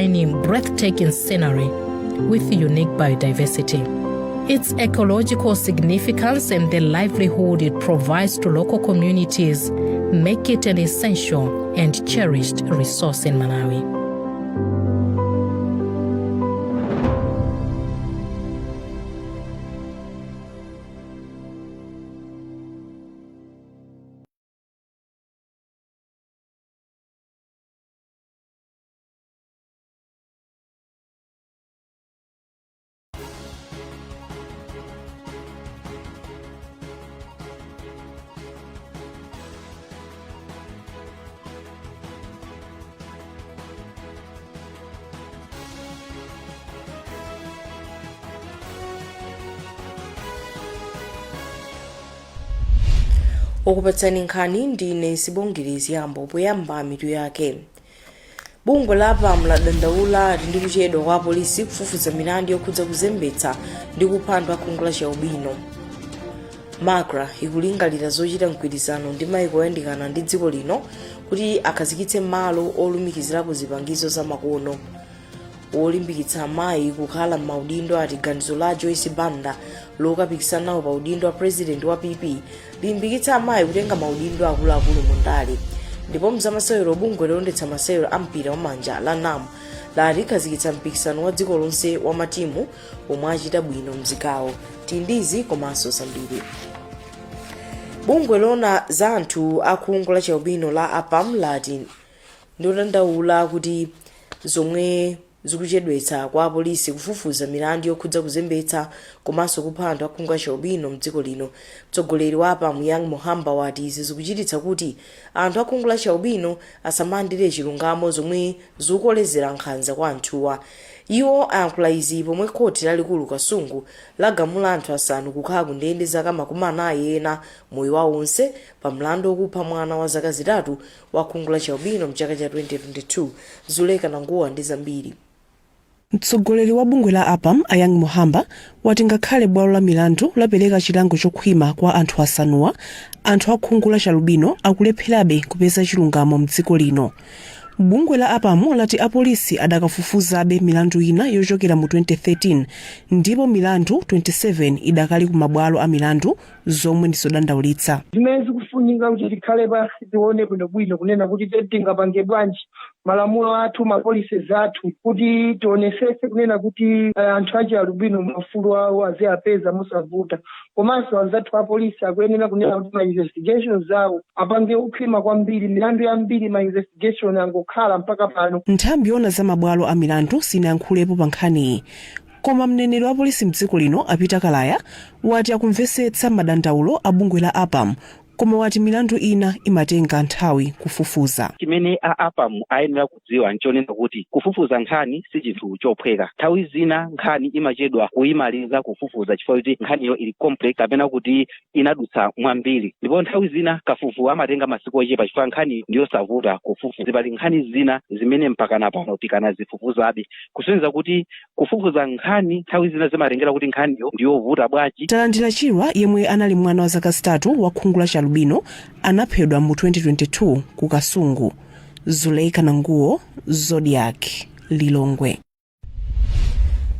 Combining breathtaking scenery with unique biodiversity. Its ecological significance and the livelihood it provides to local communities make it an essential and cherished resource in Malawi. Okupatsani nkhani ndine Sibongile Ziyambo. Poyamba, mitu yake. Bungwe la APAM ladandaula ndi kuchedwa kwa apolisi kufufuza milandu yokhudza kuzembetsa ndi kupha anthu akhungu la chialubino. MACRA ikulingalira zochita mgwirizano ndi maiko oyandikana ndi dziko lino kuti akhazikitse malo olumikizirapo zipangizo zamakono. Wolimbikitsa amayi kukhala m'maudindo ati ganizo la Joyce Banda lokapikisana nawo pa udindo wa president wa PP lilimbikitsa amayi kutenga maudindo akuluakulu mu ndale. Ndipo mzamasewero, bungwe loyendetsa masewero a mpira wamanja la NAM lati likhazikitsa mpikisano wa dziko lonse wa matimu omwe achita bwino mzigawo. Tili ndi izi komanso zambiri. Bungwe loona za anthu akhungu la chialubino la APAM lati ndiodandaula kuti zomwe zikuchedwetsa kwa apolisi kufufuza milandu yokhudza kuzembetsa komanso kupha anthu akhungu la chialubino mdziko lino. Mtsogoleri wa APAM, Young Muhamba, wati izi zikuchititsa kuti anthu akhungu la chialubino asamalandire chilungamo, zomwe zikukolezera nkhanza kwa anthuwa. Iwo ayankhula izi pomwe khoti lalikulu Kasungu lagamula anthu asanu kukhala ku ndende zaka 40 ena moyo wawo wonse pa mlandu wokupha mwana wa zaka 3 wa khungu la chialubino mchaka cha 2022. Zuleka Nanguwa ndi zambiri. Mtsogoleri wa bungwe la APAM, a Young Muhamba, wati ngakhale bwalo la milandu lapereka chilango chokhwima kwa anthu asanuwa, anthu a khungu la chialubino akulepherabe kupeza chilungamo mdziko lino. Bungwe la APAM lati apolisi adakafufuzabe milandu ina yochokera mu 2013 ndipo milandu 27 idakali ku mabwalo a milandu, zomwe ndizodandaulitsa. Zimene zikufunika kuti tikhale pansi, tione bwinobwino kunena kuti tingapange bwanji malamulo athu, ma policies athu, kuti tionesese kunena kuti anthu achialubino maufulu awo aziyapeza mosavuta. Komanso anzathu apolisi akuyenera kunena kuti ma investigations awo apange okhwima kwambiri. Milandu yambiri ma investigation angokhala mpaka pano. Nthambi yoona za mabwalo a milandu sinayankhulepo pa nkhaniyi. Koma mneneri wa polisi mdziko lino, a Peter Kalaya, wati akumvetsetsa madandaulo a bungwe la APAM, koma wati milandu ina imatenga nthawi kufufuza. Chimene a APAM ayenera kudziwa nchonena kuti kufufuza nkhani si chinthu chophweka. Nthawi zina nkhani imachedwa kuyimaliza kufufuza chifukwa choti nkhaniyo ili complex kapena kuti inadutsa mwambiri, ndipo nthawi zina kafukufuku amatenga masiku ochepa chifukwa nkhani ndiyosavuta kufufuza. Pali nkhani zina zimene mpakana pano tikanazifufuzabe, kusonyeza kuti kufufuza nkhani nthawi zina zimatengera kuti nkhaniyo ndiyovuta bwanji. Talandira Chirwa, yemwe anali mwana wa zaka 3 wa khungu la chialubino, anaphedwa mu 2022 ku Kasungu. Zuleika Nanguwo, Zodiak, Lilongwe.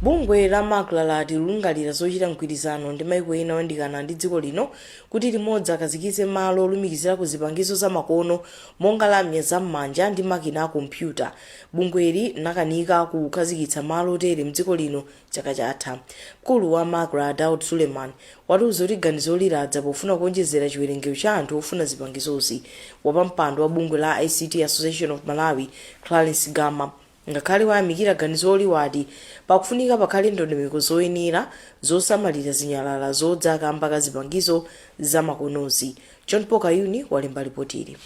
Bungwe la MACRA lati likulingalira zochita mgwirizano ndi maiko ena oyandikana ndi dziko lino kuti limodzi akhazikitse malo olumikizirako zipangizo zamakono monga lamya zam'manja ndi makina a kompyuta. Bungweli linakanika kukhazikitsa malo otere mdziko lino chaka chatha. Mkulu wa MACRA, Daud Suleman, watiuza kuti ganizoli ladza pofuna kuonjezera chiwerengero cha anthu ofuna zipangizozi. Wapampando wa bungwe la ICT Association of Malawi, Clarence Gama, ngakhale wayamikira ganizoli, wati pakufunika pakhale ndondomeko zoyenera zosamalira zinyalala zodza kamba ka zipangizo zamakonozi. John Paul Kayuni walemba lipotili.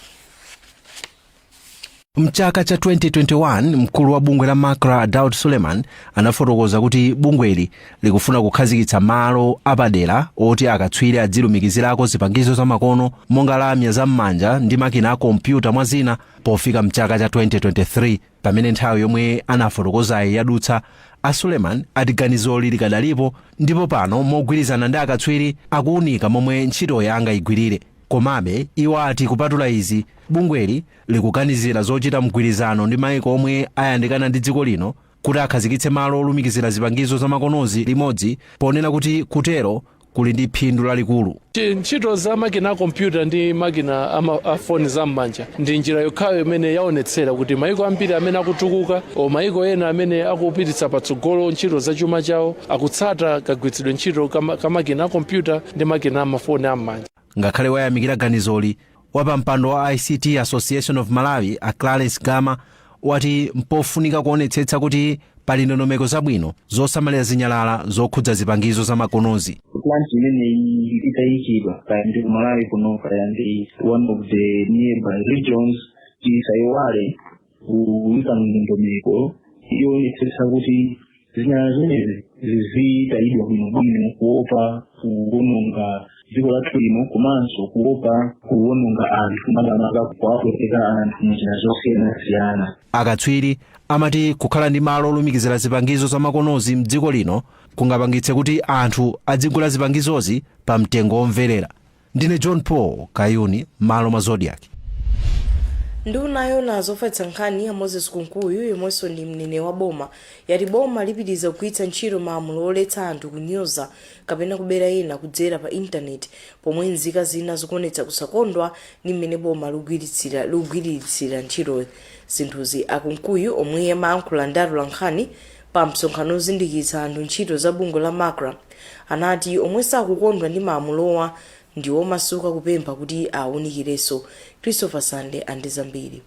Mchaka cha 2021, mkulu wa bungwe la MACRA, Daud Suleman, anafotokoza kuti bungweli likufuna kukhazikitsa malo apadera oti akatswiri adzilumikizirako zipangizo zamakono monga lamya zam'manja ndi makina a kompyuta, mwa zina, pofika mchaka cha 2023. Pamene nthawi yomwe anafotokozayi yadutsa, a Suleman ati ganizoli likadalipo ndipo pano mogwirizana ndi akatswiri akuunika momwe ntchitoyi angayigwirire. Komabe iwo ati kupatula izi, bungweli likuganizira zochita mgwirizano ndi maiko omwe ayandikana ndi dziko lino kuti akhazikitse malo olumikizira zipangizo zamakonozi limodzi, ponena kuti kutero kuli ndi phindu lalikulu. Ntchito za makina a kompyuta ndi makina a foni zam'manja ndi njira yokhayo imene yaonetsera kuti maiko ambiri amene akutukuka o maiko ena amene akupititsa patsogolo ntchito za chuma chawo akutsata kagwiritsidwe ntchito ka makina a kompyuta ndi makina amafoni am'manja. Ngakhale wayamikira ganizoli, wapampando wa ICT Association of Malawi a Clarence Gama wati mpofunika kuonetsetsa kuti pali ndondomeko zabwino zosamalira zinyalala zokhudza zipangizo zamakonozi. Plant imeneyi itayikidwa, kaya ndi ku Malawi kuno, kaya ndi one of the nearby regions, tisayiwale kuyika ndondomeko yoonetsetsa kuti zinyalala zimenezi zizitayidwa bwinobwino, kuopa kuwononga dziko lathu lino komanso kuopa kuwononga anthu, makamaka kuwapweteka anthu munjira zosiyanasiyana. Akatswiri amati kukhala ndi malo olumikizira zipangizo zamakonozi mdziko lino kungapangitse kuti anthu adzigula zipangizozi pa mtengo womverera. Ndine John Paul Kayuni, malo mwa Zodiak. Nduna yona zofalitsa nkhani ya Moses Kunkuyu, yomwenso ndi mneneri wa boma, yati boma lipitiriza kugwiritsa ntchito malamulo oletsa anthu kunyoza kapena kubera ena kudzera pa intaneti, pomwe nzika zina zikuonetsa kusakondwa ndi mmene boma likugwiritsira ntchito zinthuzi. Akunkuyu, omwe amayankhula ndi atolankhani pa msonkhano ozindikiritsa anthu ntchito za bungwe la MACRA, anati omwe sakukondwa ndi malamulowa ndi omasuka kupempha kuti awunikirenso. Christopher Sande andi zambiri.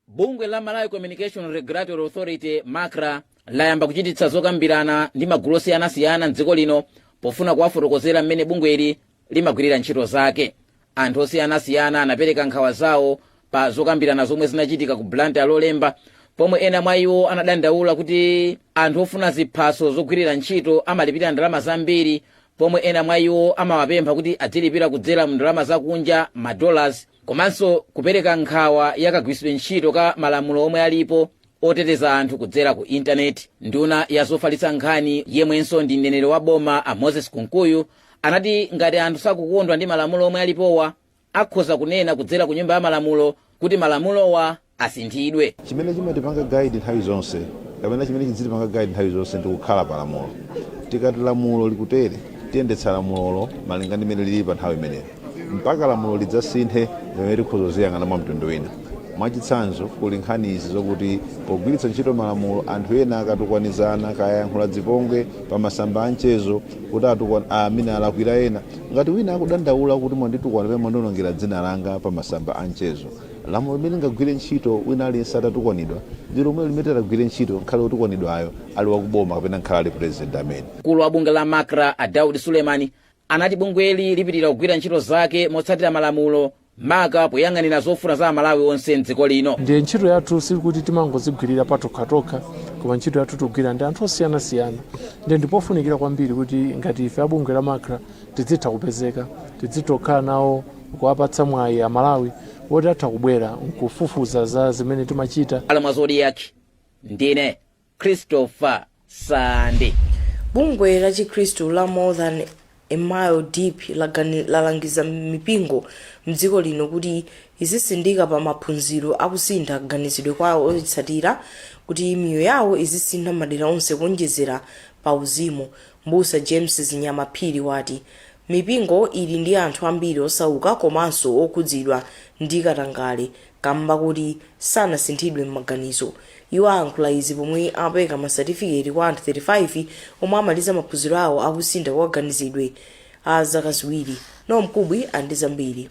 Bungwe la Malawi Communication Regulatory Authority, MACRA, layamba kuchititsa zokambirana ndi magulu osiyanasiyana mdziko lino pofuna kuwafotokozera mmene bungweli limagwirira ntchito zake. Anthu osiyanasiyana anapereka nkhawa zawo pa zokambirana zomwe zinachitika ku Blantyre Lolemba, pomwe ena mwa iwo anadandaula kuti anthu ofuna ziphaso zogwirira ntchito amalipira ndalama zambiri, pomwe ena mwa iwo amawapempha kuti adzilipira kudzera mu ndalama zakunja, ma dollars, komanso kupereka nkhawa yakagwiritsidwe ntchito ka malamulo omwe alipo oteteza anthu kudzera ku intaneti. Nduna ya zofalitsa nkhani, yemwenso ndi mneneri wa boma, a Moses Kunkuyu, anati ngati anthu sakukondwa ndi malamulo omwe alipowa, akhoza kunena kudzera ku Nyumba ya Malamulo kuti malamulowa asinthidwe. Chimene chimatipanga guide nthawi zonse, kapena chimene chidzitipanga guide nthawi zonse, ndi kukhala pa lamulo. Tikati lamulo likutere, tiyendetsa lamulolo malinga ndi mmene lili pa nthawi imeneyo mpaka lamulo lidzasinthe, pamene tikhoza kuziyang'ana mwa mtundu wina. Mwachitsanzo, kuli nkhani izi zokuti pogwiritsa ntchito malamulo, anthu ena akatukwanizana, kayankhula dzipongwe pa masamba a mchezo kuti amene alakwira ena, ngati wina akudandaula kuti mwanditukwana pamene mwandionongera dzina langa pa masamba a mchezo, lamulo limene lingagwire ntchito wina aliyense atatukwanidwa ndi lomwe limene litagwire ntchito nkhale wotukwanidwayo ali wakuboma kapena nkhale ali president amene. Mkulu wa bungwe la MACRA a Daud Sulemani anati bungweli lipitirira kugwira ntchito zake motsatira malamulo, maka poyang'anira zofuna za Amalawi onse mdziko lino. Ndiye ntchito yathu sikuti timangozigwirira patokhatokha, koma ntchito yathu tikugwira ndi anthu osiyanasiyana. Ndiye ndipofunikira kwambiri kuti ngati ife abungwe la MACRA tidzitha kupezeka, tidzitha kukhala nawo, kuwapatsa mwayi Amalawi woti atha kubwera nkufufuza za zimene timachita. M'malo mwa Zodiak, ndine Christopher Sande. Bungwe la Chikhristu la More Than a Mile Deep lalangiza mipingo mdziko lino kuti izisindika pa maphunziro akusintha kaganizidwe kwa otsatira, kuti miyoyo yawo izisintha madera onse kuonjezera pa uzimu. Mbusa James Zinyama Phiri wati mipingo ili ndi anthu ambiri osauka komanso okhudzidwa ndi katangale kamba kuti sanasinthidwe m'maganizo. Iwo ayankhula izi pomwe amapereka masatifiketi kwa anthu 35 omwe amaliza maphunziro awo akusintha kwa kaganizidwe a zaka 2. Nomkubwi andi zambiri.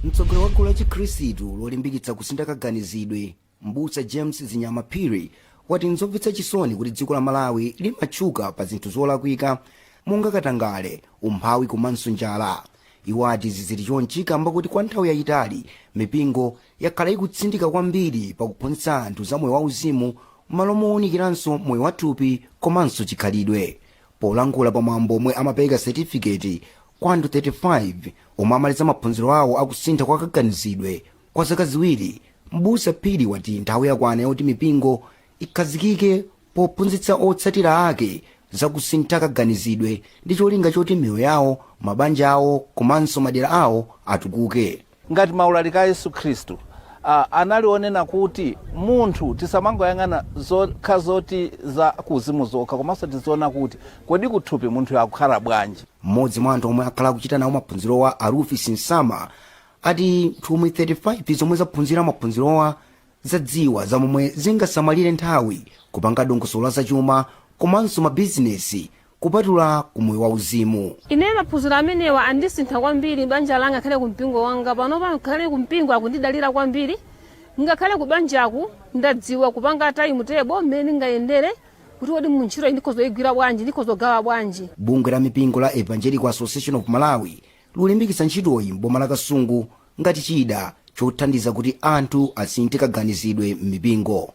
Mtsogoleri wa gulu la Chikhristu lolimbikitsa kusintha kaganizidwe, Mbusa James Zinyama Phiri, wati nzomvetsa chisoni kuti dziko la Malawi limatchuka pa zinthu zolakwika monga katangale, umphawi komanso njala. Iwo ati izi zili chonchi kamba kuti kwa nthawi yayitali mipingo yakhala ikutsindika kwambiri pakuphunzitsa anthu za moyo wauzimu m'malo mowunikiranso moyo wathupi komanso chikhalidwe. Polankhula pamwambo omwe amapereka setifiketi kwa anthu 35 omwe amaliza maphunziro awo akusintha kwa kaganizidwe kwa zaka 2, Mbusa Phiri wati nthawi yakwana yoti mipingo ikhazikike pophunzitsa otsatira ake Zakusintha kaganizidwe ndi cholinga choti miyoyo yawo, mabanja awo komanso madera awo atukuke. Ngati maulaliki a Yesu Khristu anali onena kuti munthu tisamangoyang'ana zokha zoti za kuzimu zokha, komanso tiziona kuti kodi kuthupi munthu akukhala bwanji. Mmodzi mwa anthu omwe akhala akuchita nawo maphunzirowa, Arufi Sinsama, ati nthumwi 35 zomwe zaphunzira maphunzirowa zadziwa za momwe zingasamalire nthawi, kupanga dongosolo la zachuma komanso mabizinesi, kupatula ku moyo wauzimu. Ine maphunziro amenewa andisintha kwambiri banja langa, ngakhale kumpingo wanga. Panopa ngakhale kumpingo akundidalira kwambiri, ngakhale kubanjaku ndadziwa kupanga timetable mmene ndingayendere kuti kodi muntchito iyi ndikhozoyigwira bwanji, ndikhozogawa bwanji. Bungwe la mipingo la Evangelical Association of Malawi likulimbikitsa ntchitoyi m'boma la Kasungu ngati chida chothandiza kuti anthu asinthe kaganizidwe m'mipingo.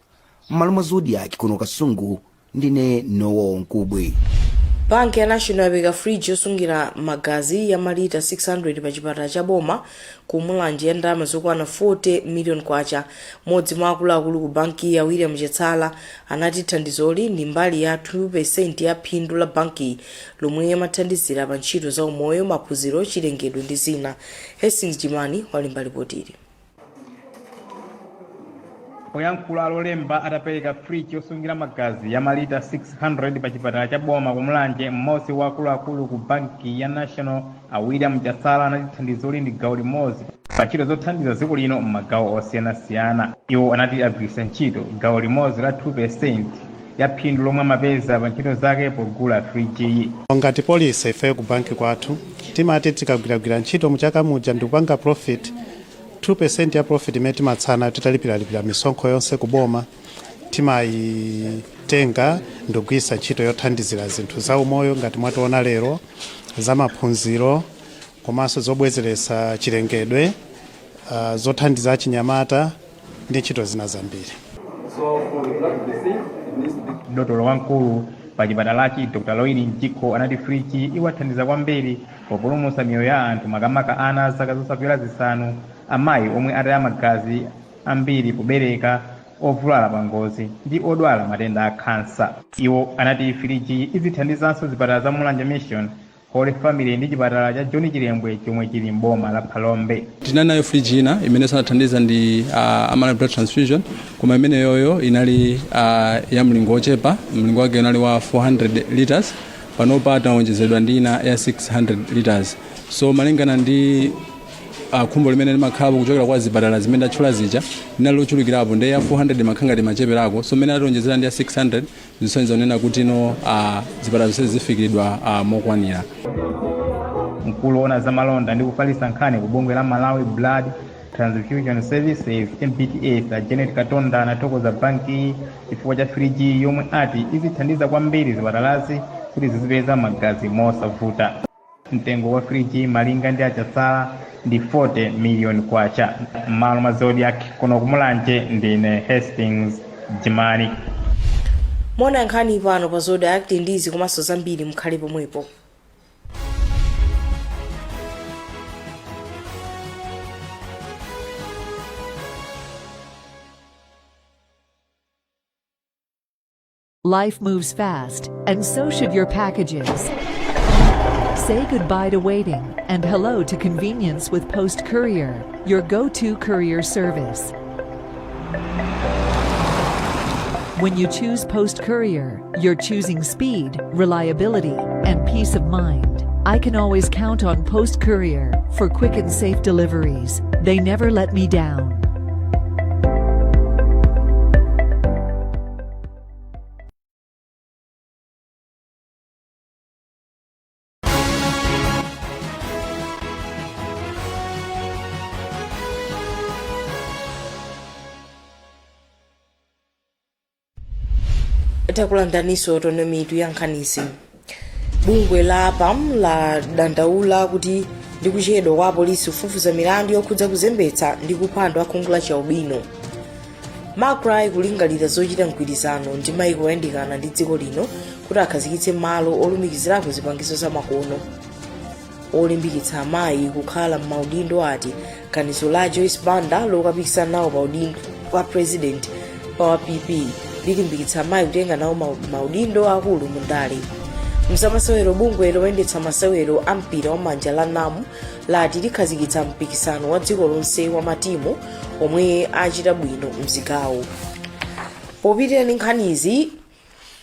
M'malo mwa Zodiak kuno Kasungu, ndine Nowo Nkubwi. Banki ya National yapereka friji yosungira magazi ya malita 600 pa chipatala cha boma ku Mulanje ya ndalama zokwana 40 million kwacha. Mmodzi mwa akuluakulu ku banki ya William Chetsala anati thandizoli ndi mbali ya 2% ya phindu la banki lomwe imathandizira pa ntchito za umoyo, maphunziro, chilengedwe ndi zina. Hastings Jimani walemba lipotili. Poyankhula Lolemba atapereka friji yosungira magazi ya malita 600 pa chipatala cha boma ku Mulanje, mmodzi wa akuluakulu ku banki ya National a William Chasala anati thandizoli ndi gawo limodzi pa ntchito zothandiza dziko lino m'magawo osiyanasiyana. Iwo anati agwiritsa ntchito gawo limodzi la 2% ya phindu lomwe amapeza pa ntchito zake pogula frijiyi. Ngati policy, ifeyo ku banki kwathu timati tikagwiragwira ntchito muchaka muja ndikupanga profit, 2% ya profit imene timatsala titalipiralipira misonkho yonse kuboma, timayitenga ndikugwiritsa ntchito yothandizira zinthu za umoyo ngati mwationa lero, za maphunziro, komanso zobwezeretsa chilengedwe, zothandiza achinyamata ndi ntchito zina zambiri. Dotolo wamkulu pa chipatalachi, Dr Loini Mjikho, anati friji iwathandiza kwambiri populumutsa miyoyo ya anthu, makamaka ana a zaka zosapyola 5, amayi omwe ataya magazi ambiri pobereka, ovulala pa ngozi ndi odwala matenda a khansa. Iwo anati friji izithandizanso zipatala za Mulanje Mission, Holy Family ndi chipatala cha John Chilembwe chomwe chili m'boma la Phalombe. Tinali nayo friji ina imene sanathandiza ndi Amalawi Blood Transfusion, koma imeneyoyo inali ya mlingo wochepa, mlingo wake unali wa 400 liters. Panopa taonjezedwa ndi ina ya 600 liters. So malingana ndi khumbo limene limakhalapo kuchokera kwa zipatala zimene ndatchula zija, linali lochulukirapo, ndi ya 400 imakhala ngati imacheperako. So mmene ationjezera ndi ya 600, zisonyeza kunena kuti no zipatala zonse zifikiridwa mokwanira. Mkulu woona za malonda ndi kufalitsa nkhani ku bungwe la Malawi Blood Transfusion Services, MBTS, a Janet Katonda, anathokoza bankiyi chifukwa cha friji yomwe ati izithandiza kwambiri zipatalazi kuti zizipeza magazi mosavuta. Mtengo wa friji, malinga ndi achatsala, ndi 40 million kwacha. M'malo mwa Zodiak kuno kumulanje, ndine Hastings Jimani. Mona nkhani pano pa Zodiak ndizi komanso zambiri, mukhale pomwepo. Life moves fast, and so should your packages. Say goodbye to waiting and hello to convenience with Post Courier, your go to courier service. When you choose Post Courier, you're choosing speed, reliability, and peace of mind. I can always count on Post Courier for quick and safe deliveries. They never let me down. Takulandaninso. Tone mitu ya nkhanizi. Bungwe la APAM ladandaula kuti ndi kuchedwa kwa apolisi kufufuza milandu yokhudza kuzembetsa ndi kupha anthu akhungu la chialubino. MACRA ikulingalira zochita mgwirizano ndi maiko oyandikana ndi dziko lino kuti akhazikitse malo olumikizirako zipangizo zamakono. Olimbikitsa amayi kukhala m'maudindo ati ganizo la Joyce Banda lokapikisana nawo pa udindo wa president pa wa PP lilimbikitsa amayi kutenga nawo maudindo akulu mu ndale. Mzamasewero, bungwe loyendetsa masewero a mpira wa manja la NAM lati likhazikitsa mpikisano wa dziko lonse wa matimu omwe achita bwino mzigawo. Popitirira ndi nkhanizi,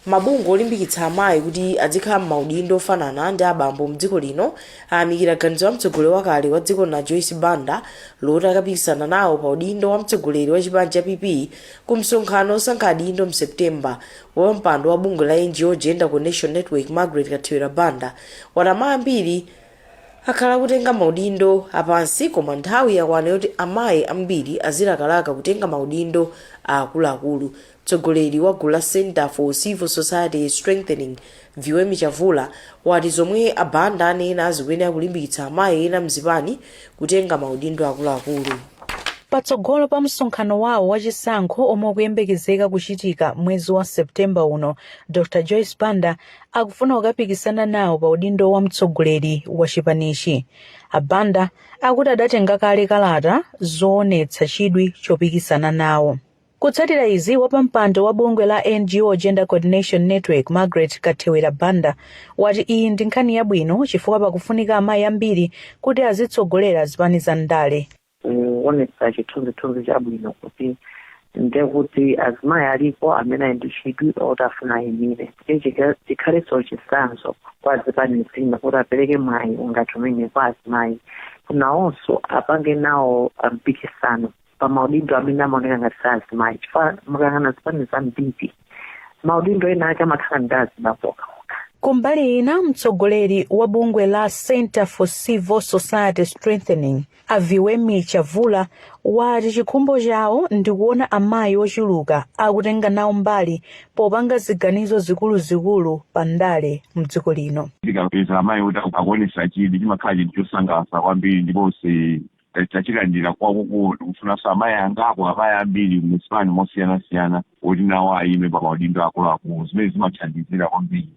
mabungwe olimbikitsa amayi kuti adzikhala m'maudindo ofanana ndi abambo mdziko lino ayamikira ganizo la mtsogoleri wakale wa dziko lino Joyce Banda loti akapikisana nawo pa udindo wa mtsogoleri wa chipani cha PP ku msonkhano osankha adindo mSeptemba. Wapampando wa bungwe la NGO Gender Coordination Network, Margaret Kathewera Banda, wati amayi ambiri akhala kutenga maudindo apansi, koma nthawi yakwana yoti amayi ambiri azilakalaka kutenga maudindo akuluakulu. Mtsogoleri wa gulu la Center for Civil Society Strengthening, Viwemi Chavula, wati zomwe abanda anena zikuyenera kulimbikitsa amayi ena mzipani kutenga maudindo akuluakulu. Patsogolo pa msonkhano wawo wachisankho omwe ukuyembekezeka kuchitika mwezi wa Septemba uno, Dr Joyce Banda akufuna kukapikisana nawo pa udindo wa mtsogoleri wa chipanichi. Abanda akuti adatenga kale kalata zoonetsa chidwi chopikisana nawo. Kutsatira izi, wapampando wa bungwe la NGO Gender Coordination Network, Margaret Kathewera Banda, wati iyi ndi nkhani yabwino chifukwa pakufunika amayi ambiri kuti azitsogolera zipani za ndale. Kuonetsa chithunzithunzi chabwino kuti ndekuti azimayi alipo amene ali ndi chidwi oti afuna ayimire, chikhalenso chitsanzo kwa zipani zina kuti apereke mwayi ngati umene kwa azimayi, nawonso apange nawo mpikisano pa maudindo amene amaoneka ngati sa azimayi, chifukwa mukayang'ana zipani zambiri maudindo ena ake amakhala ndi azibambo okhaokha. Kumbali ina, mtsogoleri wa bungwe la Center for Civil Society Strengthening, Aviwemi Chavula, wati chikhumbo chawo ndikuona amayi ochuluka akutenga nawo mbali popanga ziganizo zikuluzikulu pa ndale mdziko lino. Tikapeza amayi kuti akuonesa chidwi, chimakhala chinthu chosangalatsa kwambiri, ndiponso tachilandira kwakukulu. Tikufunanso amayi angapo, amayi ambiri muzipani mosiyanasiyana kuti nawo ayime pa maudindo akuluakulu, zimene zimathandizira kwambiri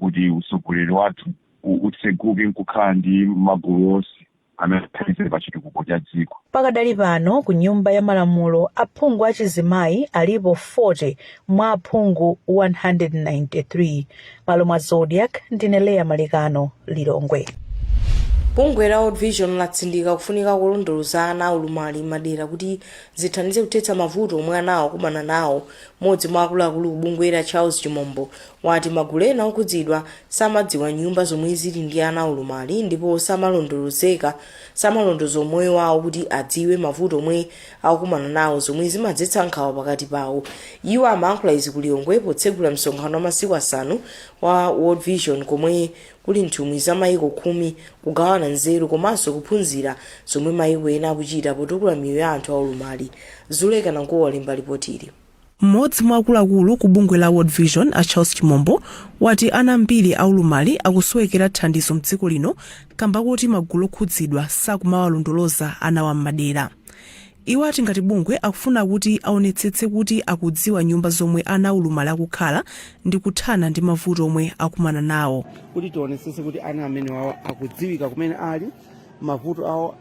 kuti utsogoleri wathu utseguke nkukhala ndi magulu onse amene athandizire pa chitukuko cha dziko. Pakadali pano, ku Nyumba ya Malamulo aphungu achizimayi alipo 40 mwa aphungu 193. Malo mwa Zodiak, ndine Leya Malikano, Lilongwe. Bungwe la World Vision latsindika kufunika kulondoloza ana aulumali madera kuti zithandize kuthetsa mavuto omwe anawo akumana nawo. Mmodzi mwa akuluakulu bungwe la, Charles Chimombo, wati magulu ena okhudzidwa samadziwa nyumba zomwe zili ndi ana aulumali ndipo samalondolozeka, samalondoza moyo wawo kuti adziwe mavuto omwe akukumana nawo, zomwe zimadzetsa nkhawa pakati pawo. Iwo amayankhula izi ku Lilongwe potsegula msonkhano wa masiku 5 wa World Vision, komwe kuli nthumwi za mayiko 10 kugawana nzeru komanso kuphunzira zomwe mayiko ena akuchita potukula miyoyo ya anthu aulumali. Zuleka Nankuwa walemba ripotili. Mmodzi mwa akuluakulu ku bungwe la World Vision, a Charles Chimombo, wati ana ambiri aulumali akusowekera thandizo mdziko lino kamba kuti magulu okhudzidwa sakumawalondoloza anawa m'madera. Iwo ati ngati bungwe akufuna kuti aonetsetse kuti akudziwa nyumba zomwe ana aulumali akukhala ndi kuthana ndi mavuto omwe akumana nawo. Kuti tionetsetse kuti ana amene wawo akudziwika kumene ali, mavuto awo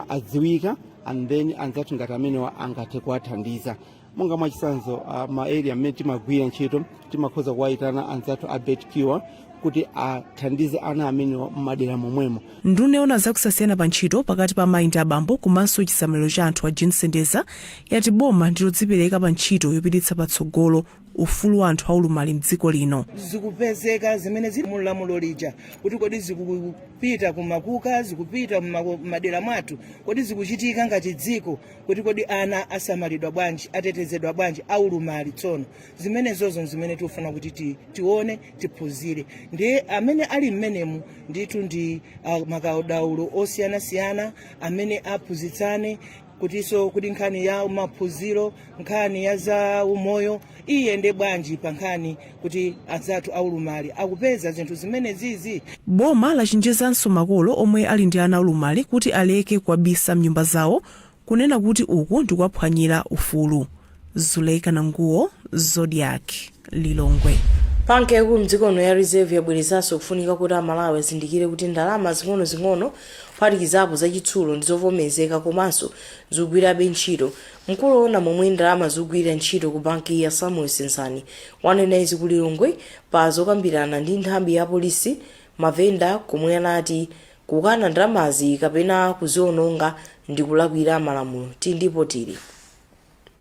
adziwika, and then anzathu ngati amenewa angathe kuwathandiza. Monga mwachitsanzo, ma area mmene timagwira ntchito, timakhoza kuwayitana anzathu a Beit Cure kuti athandize ana amenewa mmadera momwemo. Nduna yoona zakusasiyana pa ntchito pakati pa amayi ndi abambo komanso chisamaliro cha anthu, a Jean Sendeza, yati boma ndilodzipereka pa ntchito yopititsa patsogolo ufulu wa anthu aulumali mdziko lino. Zikupezeka zimene zili mu lamulo lija kuti kodi zikupita kumakuka, zikupita m'madera mwathu, kodi zikuchitika ngati dziko kuti kodi ana asamalidwa bwanji, atetezedwa bwanji aulumali? Tsono zimenezozo zimene tikufuna kuti tione, tiphunzire ndi amene ali mmenemu ndithu ndi makadaulo osiyanasiyana amene aphunzitsane kutinso kuti nkhani ya maphunziro, nkhani ya za umoyo iyende bwanji pa nkhani kuti anzathu aulumali akupeza zinthu zimene zizi. Boma lachenjezanso makolo omwe ali ndi ana aulumali kuti aleke kuwabisa mnyumba zawo, kunena kuti uku ndikuwaphwanyira ufulu. Zuleika Nanguwo, Zodiak, Lilongwe. Banki yaikulu mdziko muno ya Reserve yabwerezanso kufunika kuti Amalawi azindikire kuti ndalama zing'onozing'ono Kuphatikizapo zachitsulo ndi zovomerezeka komanso zikugwirabe ntchito. Mkulu woona momwe ndalama zikugwirira ntchito ku banki ya Samuel Senzani wanena izi ku Lilongwe pa zokambirana ndi nthambi ya polisi, mavenda, komwe anati kukana ndalamazi kapena kuziononga ndi kulakwira malamulo. Ndipo tili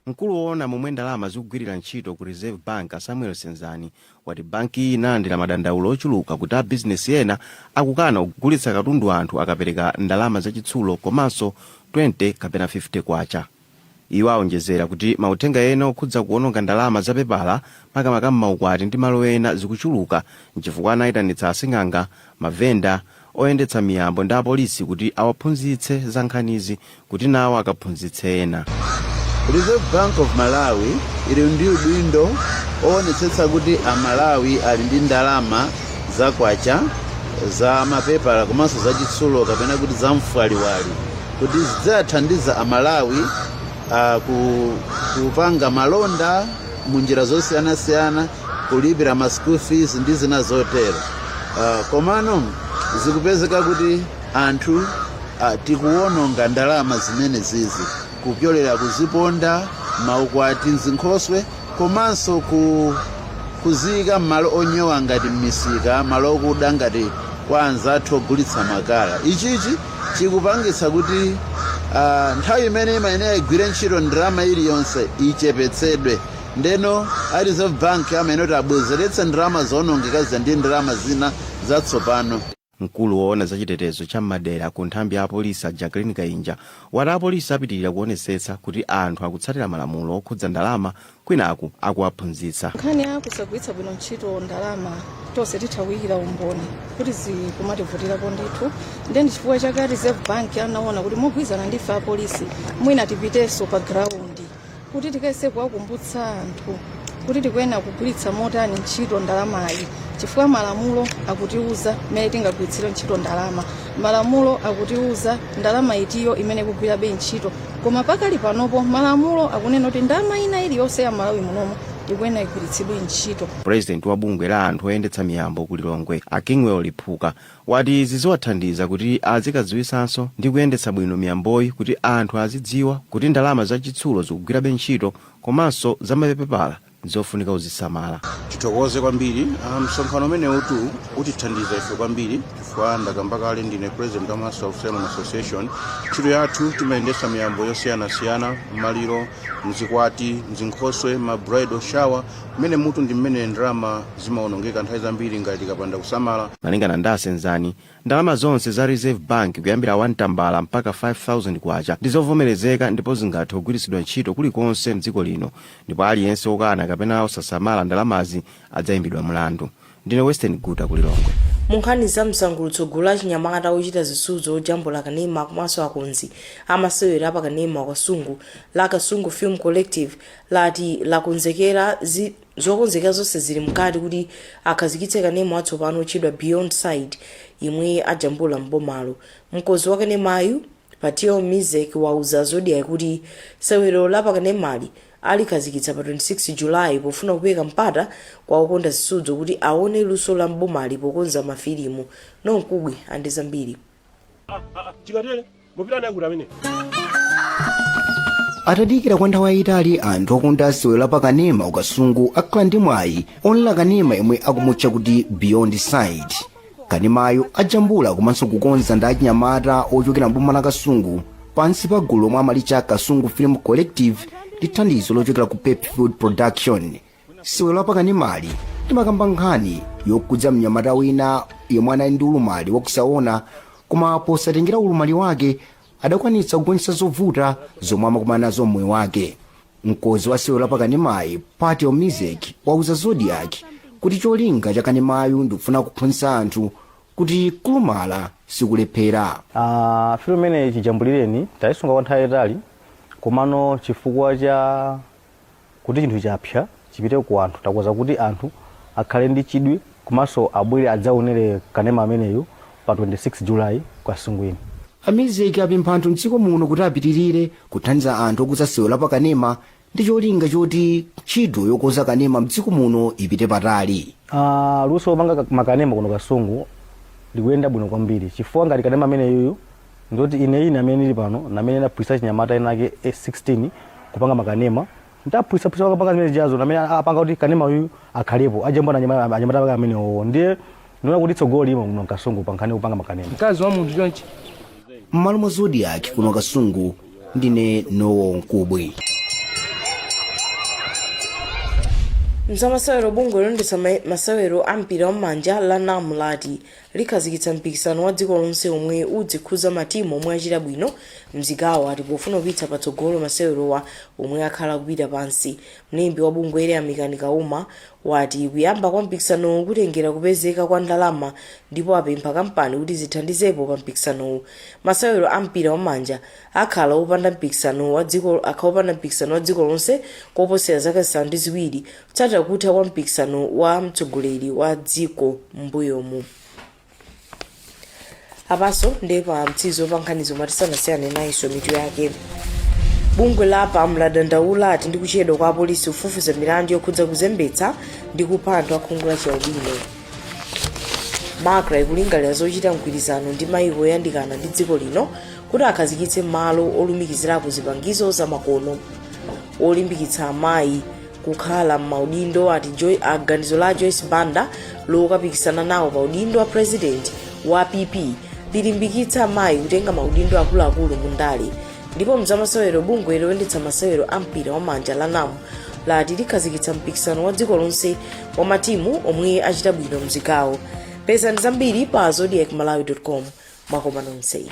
Mkulu woona momwe ndalama zikugwirira ntchito ku Reserve Bank, a Samuel Senzani, wati banki inalandira madandaulo ochuluka kuti a bizinesi ena akukana kugulitsa katundu anthu akapereka ndalama zachitsulo komanso 20 kapena 50 kwacha. Iwo aonjezera kuti mauthenga ena okhudza kuononga ndalama zapepala, makamaka m'maukwati ndi malo ena, zikuchuluka, nchifukwa anayitanitsa asing'anga, mavenda, oyendetsa miyambo ndi apolisi kuti awaphunzitse za nkhanizi kuti nawo akaphunzitse ena. Reserve Bank of Malawi ili ndi udindo owonetsetsa kuti Amalawi ali ndi ndalama za kwacha, za mapepala komanso zachitsulo kapena kuti za mfwaliwali, kuti zidzathandiza Amalawi kupanga malonda munjira zosiyanasiyana, kulipira ma school fees ndi zina zotero. Komano zikupezeka kuti anthu tikuwononga ndalama zimene zizi kupyolera kuziponda maukwati, mzinkhoswe, komanso kuziyika m'malo onyowa ngati m'misika, malo okuda ngati kwa anzathu ogulitsa makala. Ichichi chikupangitsa kuti nthawi imene imayenera igwire ntchito ndalama iliyonse ichepetsedwe. Ndeno a Reserve Bank amayenera kuti abwezeretse ndalama zowonongeka ndi ndalama zina zatsopano. Mkulu woona zachitetezo cha m'madera ku nthambi ya apolisi, a Jacqueline Kainja, wati apolisi apitirira kuonetsetsa kuti anthu akutsatira malamulo okhudza ndalama, kwinaku akuwaphunzitsa. Nkhani ya kusagwiritsa bwino ntchito ndalama, tonse titha kuyikira umboni kuti zikumativutirapo ndithu. Ndiye ndi chifukwa chake a Reserve Bank anaona kuti mogwirizana ndi ife apolisi, mwina tipitenso pa ground kuti tikayese kuwakumbutsa anthu kuti tikuyenera kugwiritsa motani ntchito ndalamayi, chifukwa malamulo akutiuza mmene tingagwiritsire ntchito ndalama. Malamulo akutiuza ndalama itiyo imene ikugwirabe ntchito, koma pakali panopo malamulo akunena kuti ndalama ina iliyonse ya Malawi munomo ikuyenera igwiritsidwe ntchito. Purezidenti wa bungwe la anthu oyendetsa miyambo ku Lilongwe, a Kingwell Liphuka, wati izi ziwathandiza kuti azikadziwisanso ndi kuyendetsa bwino miyamboyi, kuti anthu azidziwa kuti ndalama zachitsulo zikugwirabe ntchito komanso zamapepala zofunika kuzisamala. Tithokoze kwambiri. Msonkhano umenewutu utithandiza ife kwambiri, chifukwa ndakamba kale, ndine president wa Master of Ceremony Association. Ntchito yathu timayendetsa miyambo yosiyanasiyana, maliro, mzikwati, mzinkhoswe, ma bridal shower. Mmene mutu ndi mmene ndalama zimawonongeka nthawi zambiri ngati tikapanda kusamala. Malingana ndi Asenzani, ndalama zonse za Reserve Bank kuyambira 1 tambala mpaka 5000 kwacha ndi zovomerezeka ndipo zingathe kugwiritsidwa ntchito kulikonse mdziko lino, ndipo aliyense wokana kapena osasamala ndalamazi adzayimbidwa mlandu. Ndine Western Guta ku Lilongwe. Mu nkhani za msangulutso, gulu la chinyamata ochita zisudzo, ojambula kanema komanso akonzi amasewera apakanema wa Kasungu la Kasungu Film Collective lati lakonzekera zokonzekera zonse zili mkati kuti akhazikitse kanema watsopano otchedwa Beyond Sight yemwe ajambula mbomalo. Mkonzi wa kanemayu, Patio Mizek, wauza Zodiak kuti sewero la pakanemali alikhazikitsa pa 26 Julayi pofuna kupereka mpata kwa okonda zisudzo kuti aone luso la mbomali pokonza mafilimu. Nonkubwi andi zambiri. Chikatere mupita naye kuti amene Atadikira kwa nthawi yayitali, anthu okonda sewero la pakanema ukasungu akhala ndi mwayi onera kanema yemwe akumutcha kuti Beyond Sight. Kanemayo ajambula komanso kukonza ndi achinyamata ochokera mboma la Kasungu pansi pa gulu lomwe amalitcha Kasungu Film Collective ndi thandizo lochokera ku Pepfield Production. Sewero la pakanemali limakamba nkhani yokhudza mnyamata wina yemwe anali ndi ulumali wakusaona, koma posatengera ulumali wake adakwanitsa kugonjetsa zovuta zomwe amakumana nazo mmoyo wake. Mkonzi wa sewero la pakanemayi, Patio Music, wauza Zodiak kuti cholinga cha kanemayu ndikufuna kuphunzitsa anthu kuti kulumala sikulephera. Filimu imeneyi chijambulireni tayisunga kwa nthawi yayitali, komano chifukwa cha kuti chinthu chapsa chipite ku anthu, takonza kuti anthu akhale ndi chidwi komanso abwere adzaonere kanema ameneyu pa 26 July kwa Kasungwini. Amizeki apempha anthu mdziko muno kuti apitirire kuthandiza anthu okonza sewero la pakanema ndi cholinga choti ntchito yokonza kanema mdziko muno ipite patali. Luso lopanga makanema kuno Kasungu likuyenda bwino kwambiri, chifukwa ngati kanema ameneyuyu Ndoti ine amene ndili pano namene ndaphunzitsa achinyamata ena ake 16 kupanga makanema, ndaphunzitsaphunzitsa kupanga zimene zijazo, namene apanga kuti kanema uyu akhalepo ajambula anyamata ake amenewo. Ndiye ndiona kuti tsogolo limo muno Mkasungu pa nkhani kupanga makanema. Mkazi wa munthu chonchi. M'malo mwa Zodiak kuno Kasungu, ndine Nowo Mkubwi. Mzamasewero, bungwe loyendetsa masewero a mpira wam'manja la NAM lati likhazikitsa mpikisano wa dziko lonse omwe udzikhudza matimu omwe achita bwino mzigawo, ati pofuna kupititsa patsogolo masewerowa omwe akhala akupita pansi. Mlembi wa bungweli, Amikani Kauma, wati kuyamba kwa mpikisanowu kutengera kupezeka kwa ndalama ndipo apempha kampani kuti zithandizepo pa mpikisanowu. Masewero a mpira wamanja akhala opanda mpikisano wa dziko akhala opanda mpikisano wa dziko lonse koposera zaka 7 kutsatira kutha kwa mpikisano wa mtsogoleri wa dziko m'mbuyomu. Apanso ndiye pa mtsizo pa nkhani zomwe tisanasiyane nayenso mitu yake. Bungwe la APAM ladandaula ati ndi kuchedwa kwa apolisi kufufuza milandu yokhudza kuzembetsa ndi kupha anthu akhungu la chialubino. MACRA ikulingalira zochita mgwirizano ndi mayiko oyandikana ndi dziko lino kuti akhazikitse malo olumikizirapo zipangizo zamakono. Olimbikitsa amayi kukhala m'maudindo ati ganizo la Joyce Banda lokapikisana nawo pa udindo wa president wa PP lilimbikitsa amayi kutenga maudindo akuluakulu mu ndale. Ndipo mzamasewero, bungwe loyendetsa masewero a mpira wa manja la NAM lati likhazikitsa mpikisano wa dziko lonse wa matimu omwe achita bwino mzigawo. Pezani zambiri pa zodiakmalawi.com. Mwakoma nonse.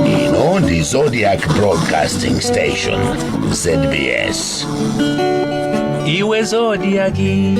Ino ndi Zodiak Broadcasting Station, ZBS. Iwe Zodiaki.